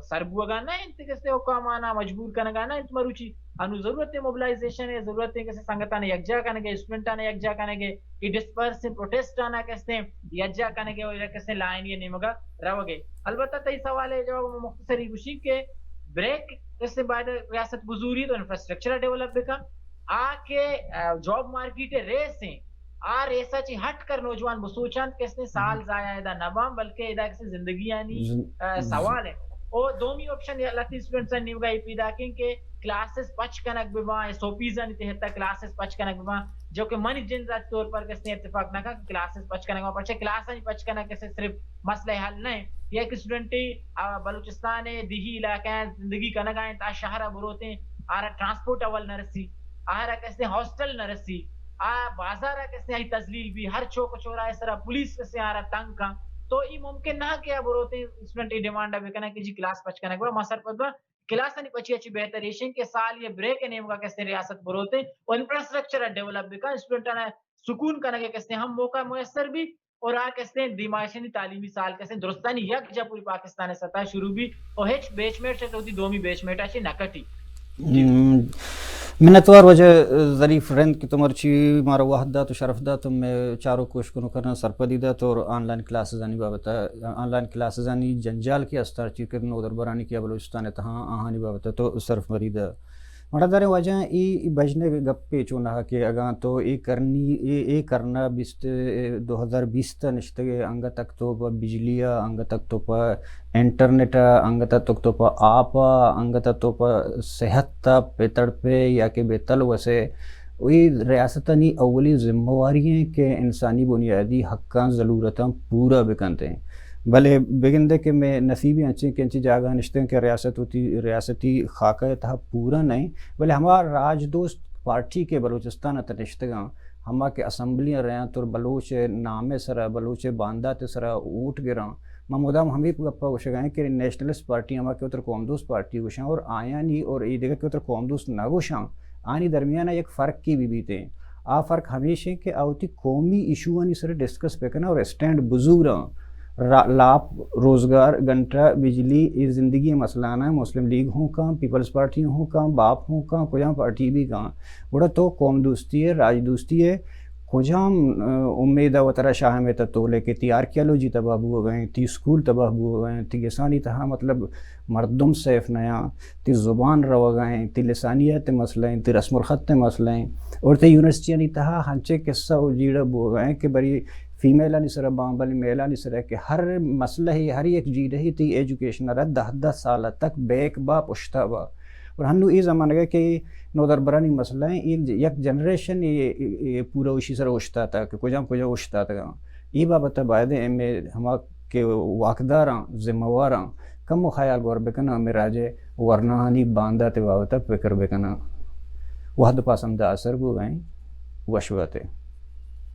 سربوگا نہ انت، کسے حکامانا مجبور کنگا نہ انت۔ مروچی انو ضرورت ہے موبلائزیشن ہے، ضرورت ہے کسے سنگتانا یکجا کنگے، اسٹوڈنٹانا یکجا کنگے، ای ڈسپرس پروٹیسٹ آنا کسے یکجا کنگے اور کسے لائنی نیمگا روگے۔ البتہ تئی سوال ہے جواب مختصری گوشی کہ بریک کسے باید ریاست بزوری تو انفراسٹرکچر ڈیولپ بکن، آ کہ جاب مارکیٹ ریس ہیں، آ ریسا چی ہٹ کر نوجوان بسوچنت کسے سال ضائع ادا نباں، بلکہ ادا کسے زندگی آنی سوال ہے۔ او دومی آپشن یا لتی اسٹوڈنٹس نیمگا ای پیدا کیں کہ کلاسز پچ کنگ بباں، ایس او پیز آنی تحت کلاسز پچ کنگ بباں، جو کہ منی جند ذاتی طور پر کسے اتفاق نہ کن کہ کلاسز پچ کنگ بباں، پرچہ کلاس آنی پچ کنگ کسے صرف مسئلہ حل نہ ہے۔ یک اسٹوڈنٹی بلوچستان دیہی علاقہ زندگی کنگا ہیں، تا شہر بروتیں، آرا ٹرانسپورٹ اول نہ رسی، آہرا کسے ہاسٹل نہ رسی، آ بازارا کسے آئی تذلیل بی، ہر چوک چورا سرا پولیس کسے آرا تنگ کن، تو ای ممکن نہ کہ آ بروتیں اسٹوڈنٹ ای ڈیمانڈ ءَ بکناں کہ جی کلاس پچ کنگ با، ما سرپد با کلاسانی پچی اچی بہتر ایشیں کہ سال یا بریک ءِ نیمگا کسے ریاست بروتیں و انفراسٹرکچر ءَ ڈیولپ بکن، اسٹوڈنٹاں سکون کنگ ءِ کسے ہم موقع میسر بی اور آ کسے دیماشنی تعلیمی سال کسے درستانی یک جا پوری پاکستان ءِ سطح شروع بی اور ہچ بیچ میٹ چہ تو وتی دومی بیچ میٹ ءَ چہ نہ کٹی۔ جی۔ ہم، منتوار واجہ ظریف رند کہ تو مرچی مارا وہد دات و شرف دات و مئے چاروک و اشکنوکاں سرپدی دات اور آن لائن کلاسزانی بابت ءَ، آن لائن کلاسزانی جنجال کہ استاں چی کہ نودربرانی کہ بلوچستان ءِ تہا آہانی بابت ءَ تو سرپدی دات۔ مڑاداریں واجہ اے، اے بژن ءِ گپے چوناہا کہ اگاں تو اے کرنی، اے، اے کرنا بیست، دو ہزار بیست ءَ نشتگ ئے، انگت تک تو پہ بجلی ءَ، انگت تک تو پہ انٹرنیٹ ءَ، انگت تک تو پہ آپ ءَ، انگت تو پہ صحت ءَ بہ تڑپے یا کہ بہ تلوسے۔ اے ریاستانی اولی ذمہ واری ایں کہ انسانی بنیادی حقاں، ضلورتاں پورا بکنت ایں۔ بلے بگندے کہ مئے نصیبی انچیں کہ انچیں جاگہ نشتگ ایں کہ ریاست وتی ریاستی خاکہ ءِ تہا پورا نہ ایں، بلے ہما راج دوست پارٹی کہ بلوچستان ءِ تہ نشتگاں، ہما کہ اسمبلیاں رہاں تو بلوچ ءِ نام ءِ سرا، بلوچ ءِ باندات ءِ سرا ووٹ گراں، ما مدام ہمے گپا گوشگا ایں کہ نیشنلسٹ پارٹی ہما کہ وتر قوم دوست پارٹی گوشاں اور آیانی اور اے دگہ کہ وتر قوم دوست نہ گوشاں، آنی درمیان یک فرقے بہ بیتیں۔ آ فرق ہمیش ایں کہ آ وتی قومی ایشوانی سر ڈسکس بکناں اور اسٹینڈ بزوراں۔ را-، لاپ، روزگار، گھنٹہ، بجلی، اے زندگی ءِ مسئلہ نہ، مسلم لیگ ہوں کاں، پیپلز پارٹی ہوں کاں، باپ ہوں کاں، کجام پارٹی بھی کاں، گڑا تو قوم دوستی ءِ، راج دوستی ءِ کجام، ا، امید ءَ وترا شاہ ہمے تہ تولے کہ تی آرکیالوجی تباہ بوگ ءَ ایں، تی اسکول تباہ بوگ ءَ ایں، تی گسانی تہا مطلب مردم سیف نیاں، تی زبان روگ ءَ ایں، تی لسانیت ءِ مسئلہ ایں، تی رسم الخط ءِ مسئلہ ایں، اور تی یونیورسٹیانی تہا ہنچیں قصہ و جیڑہ بوگ ءَ ایں کہ بری فیمیلانی سرا باں، بلے میلانی سرا کہ ہر مسئلہ ءِ، ہر یک جیڑہ ءِ تی ایجوکیشن ءَ را دہ دہ سال تک بیک با، پشتا با۔ اور ہنو اے زمانگ ءَ کہ نودربرانی مسئلہ ایں، اے یک جنریشن اے، اے، اے پورا اشی سرا اوشتاتگ کہ کجام کجا اوشتاتگاں۔ اے بابت ءَ باید ایں ہمے ہما کہ واکداراں، ذمہ واراں کمو خیال گور بکناں، ہمے راج ءِ ورناہانی باندات ءِ بابت ءَ فکر بکناں۔ وہد پاس ہمدا آسر بوگ ءَ ایں، وش بات ئے۔